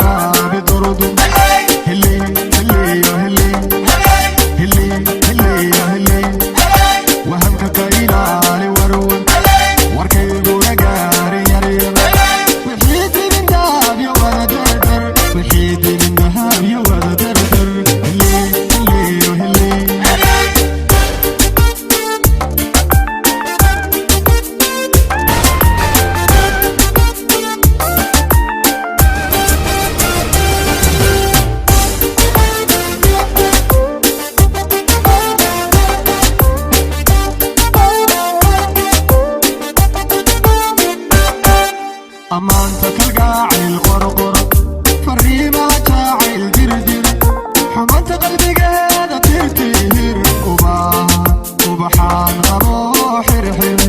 Waraabi durdur. Hili hiliyo hili, hili hiliyo hili. Wahamka ka ilaali warwar, warkayguna gaarin yaryar. Wixii dibindaabyo wada dardar, wixii dibindahaabyo wada dardar. Hili hiliyo hili. Ammaanta kalgaacayl qorqoro, fariimaha jaacayl dirdir, xumanta qalbigeeda tirtir. Ubax ubaxaan qabo xirxir.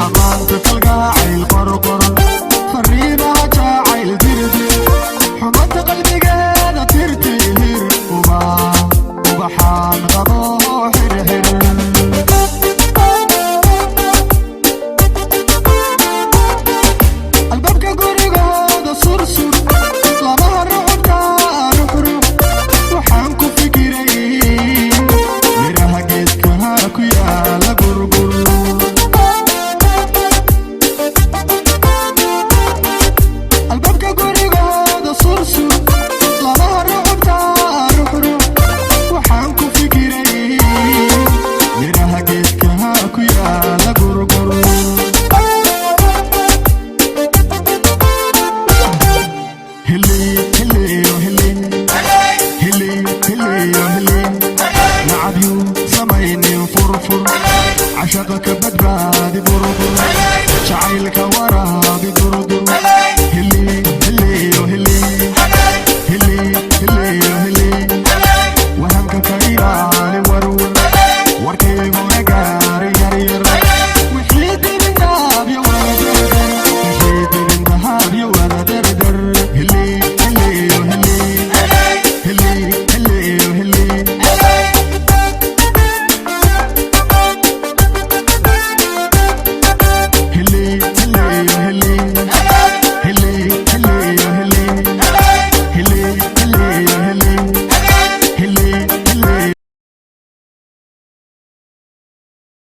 Ammaanta kalgaacayl qorqoro, fariimaha jaacayl dirdir, xumanta qalbigeeda tirtir. Ubax ubaxaan qabo xirxir. Albaabka gurigooda sursur, lamaha rucubka ruxrux. Waxaan ku fikiray miraha geedkaha ku yaala gurgur. Albaabka gurigooda sursur, lamaha rucubka ruxrux. Waxaan ku fikiray miraha geedkaha ku yaala gurgur. Hili hiliyo hili, hili hiliyo hili. Nacabyu samaynin furfur, cashaqa ka badbaadi burbur, jacaylka.